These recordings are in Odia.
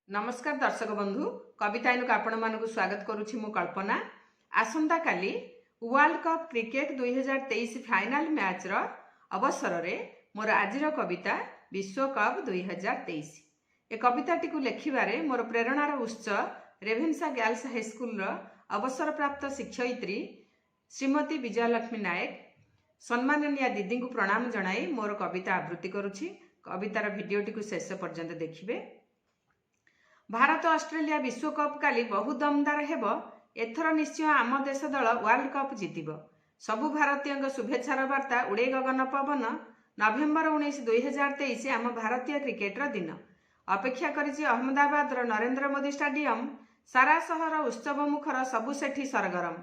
ନମସ୍କାର ଦର୍ଶକ ବନ୍ଧୁ, କବିତା ଆଇନକୁ ଆପଣମାନଙ୍କୁ ସ୍ୱାଗତ କରୁଛି ମୁଁ କଳ୍ପନା। ଆସନ୍ତାକାଲି ୱାର୍ଲଡ କପ୍ କ୍ରିକେଟ 2023 ଫାଇନାଲ ମ୍ୟାଚ୍ର ଅବସରରେ ମୋର ଆଜିର କବିତା ବିଶ୍ୱକପ୍ 2023। ଏ କବିତାଟିକୁ ଲେଖିବାରେ ମୋର ପ୍ରେରଣାର ଉତ୍ସ ରେଭେନ୍ସା ଗାର୍ଲସ ହାଇସ୍କୁଲର ଅବସରପ୍ରାପ୍ତ ଶିକ୍ଷୟିତ୍ରୀ ଶ୍ରୀମତୀ ବିଜୟଲକ୍ଷ୍ମୀ ନାୟକ। ସମ୍ମାନନୀୟା ଦିଦିଙ୍କୁ ପ୍ରଣାମ ଜଣାଇ ମୋର କବିତା ଆବୃତ୍ତି କରୁଛି। କବିତାର ଭିଡ଼ିଓଟିକୁ ଶେଷ ପର୍ଯ୍ୟନ୍ତ ଦେଖିବେ। ଭାରତ ଅଷ୍ଟ୍ରେଲିଆ ବିଶ୍ୱକପ୍ କାଲି ବହୁ ଦମଦାର ହେବ। ଏଥର ନିଶ୍ଚୟ ଆମ ଦେଶ ଦଳ ୱାର୍ଲଡ କପ୍ ଜିତିବ। ସବୁ ଭାରତୀୟଙ୍କ ଶୁଭେଚ୍ଛାର ବାର୍ତ୍ତା ଉଡ଼େ ଗଗନ ପବନ। ନଭେମ୍ବର 19, 2023 ଆମ ଭାରତୀୟ କ୍ରିକେଟର ଦିନ। ଅପେକ୍ଷା କରିଛି ଅହମ୍ମଦାବାଦର ନରେନ୍ଦ୍ର ମୋଦି ଷ୍ଟାଡିୟମ। ସାରା ସହର ଉତ୍ସବ ମୁଖର, ସବୁ ସେଠି ସରଗରମ।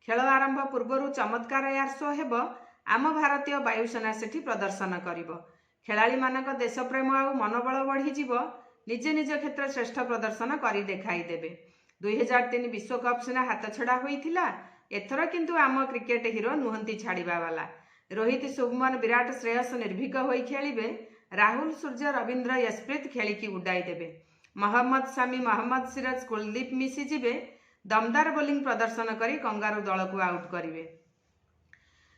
ଖେଳ ଆରମ୍ଭ ପୂର୍ବରୁ ଚମତ୍କାର ଏୟାର ଶୋ ହେବ। ଆମ ଭାରତୀୟ ବାୟୁସେନା ସେଠି ପ୍ରଦର୍ଶନ କରିବ। ଖେଳାଳିମାନଙ୍କ ଦେଶପ୍ରେମ ଆଉ ମନୋବଳ ବଢ଼ିଯିବ। ନିଜ ନିଜ କ୍ଷେତ୍ର ଶ୍ରେଷ୍ଠ ପ୍ରଦର୍ଶନ କରି ଦେଖାଇଦେବେ। 2003 ବିଶ୍ୱକପ୍ ସିନା ହାତଛଡ଼ା ହୋଇଥିଲା, ଏଥର କିନ୍ତୁ ଆମ କ୍ରିକେଟ ହିରୋ ନୁହନ୍ତି ଛାଡ଼ିବା ବାଲା। ରୋହିତ, ଶୁଭମନ, ବିରାଟ, ଶ୍ରେୟସ ନିର୍ଭୀକ ହୋଇ ଖେଳିବେ। ରାହୁଲ, ସୂର୍ଯ୍ୟ, ରବୀନ୍ଦ୍ର, ଯଶପ୍ରୀତ ଖେଳିକି ଉଡ଼ାଇ ଦେବେ। ମହମ୍ମଦ ସାମି, ମହମ୍ମଦ ସିରାଜ, କୁଲଦୀପ ମିଶିଯିବେ। ଦମଦାର ବୋଲିଂ ପ୍ରଦର୍ଶନ କରି କଙ୍ଗାରୁ ଦଳକୁ ଆଉଟ୍ କରିବେ।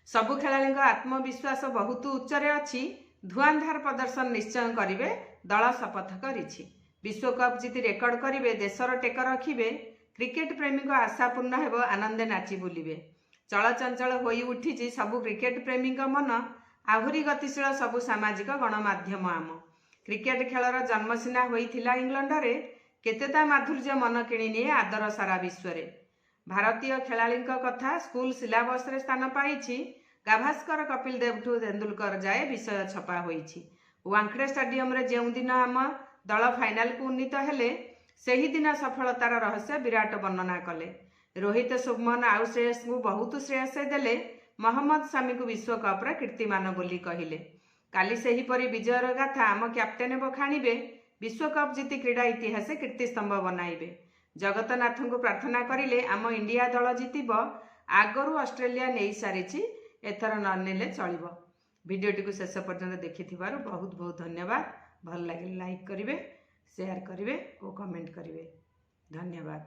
ସବୁ ଖେଳାଳିଙ୍କ ଆତ୍ମବିଶ୍ୱାସ ବହୁତ ଉଚ୍ଚରେ ଅଛି। ଧୁଆଁଧାର ପ୍ରଦର୍ଶନ ନିଶ୍ଚୟ କରିବେ, ଦଳ ଶପଥ କରିଛି। ବିଶ୍ୱକପ୍ ଜିତି ରେକର୍ଡ କରିବେ, ଦେଶର ଟେକ ରଖିବେ। କ୍ରିକେଟ ପ୍ରେମୀଙ୍କ ଆଶା ପୂର୍ଣ୍ଣ ହେବ, ଆନନ୍ଦେ ନାଚି ବୁଲିବେ। ଚଳଚଞ୍ଚଳ ହୋଇ ଉଠିଛି ସବୁ କ୍ରିକେଟ ପ୍ରେମୀଙ୍କ ମନ। ଆହୁରି ଗତିଶୀଳ ସବୁ ସାମାଜିକ ଗଣମାଧ୍ୟମ। ଆମ କ୍ରିକେଟ ଖେଳର ଜନ୍ମ ସିନା ହୋଇଥିଲା ଇଂଲଣ୍ଡରେ, କେତେ ତା ମାଧୁର୍ଯ୍ୟ ମନ କିଣିନିଏ ଆଦର ସାରା ବିଶ୍ୱରେ। ଭାରତୀୟ ଖେଳାଳିଙ୍କ କଥା ସ୍କୁଲ ସିଲାବସରେ ସ୍ଥାନ ପାଇଛି। ଗାଭାସ୍କର, କପିଲ ଦେବଠୁ ତେନ୍ଦୁଲକର ଯାଏ ବିଷୟ ଛପା ହୋଇଛି। ୱାଙ୍ଖଡ଼େ ଷ୍ଟାଡିୟମରେ ଯେଉଁଦିନ ଆମ ଦଳ ଫାଇନାଲକୁ ଉନ୍ନୀତ ହେଲେ, ସେହିଦିନ ସଫଳତାର ରହସ୍ୟ ବିରାଟ ବର୍ଣ୍ଣନା କଲେ। ରୋହିତ, ଶୁଭମନ ଆଉ ଶ୍ରେୟସଙ୍କୁ ବହୁତ ଶ୍ରେୟ ଦେଲେ। ମହମ୍ମଦ ସାମିଙ୍କୁ ବିଶ୍ୱକପ୍ର କୀର୍ତ୍ତିମାନ ବୋଲି କହିଲେ। କାଲି ସେହିପରି ବିଜୟର ଗାଥା ଆମ କ୍ୟାପ୍ଟେନ ବଖାଣିବେ। ବିଶ୍ୱକପ୍ ଜିତି କ୍ରୀଡ଼ା ଇତିହାସେ କୀର୍ତ୍ତିସ୍ତମ୍ଭ ବନାଇବେ। ଜଗତନାଥଙ୍କୁ ପ୍ରାର୍ଥନା କରିଲେ ଆମ ଇଣ୍ଡିଆ ଦଳ ଜିତିବ। ଆଗରୁ ଅଷ୍ଟ୍ରେଲିଆ ନେଇସାରିଛି, ଏଥର ନ ନେଲେ ଚଳିବ। ଭିଡ଼ିଓଟିକୁ ଶେଷ ପର୍ଯ୍ୟନ୍ତ ଦେଖିଥିବାରୁ ବହୁତ ବହୁତ ଧନ୍ୟବାଦ। ଭଲ ଲାଗିଲେ ଲାଇକ୍ କରିବେ, ସେୟାର କରିବେ ଓ କମେଣ୍ଟ କରିବେ। ଧନ୍ୟବାଦ।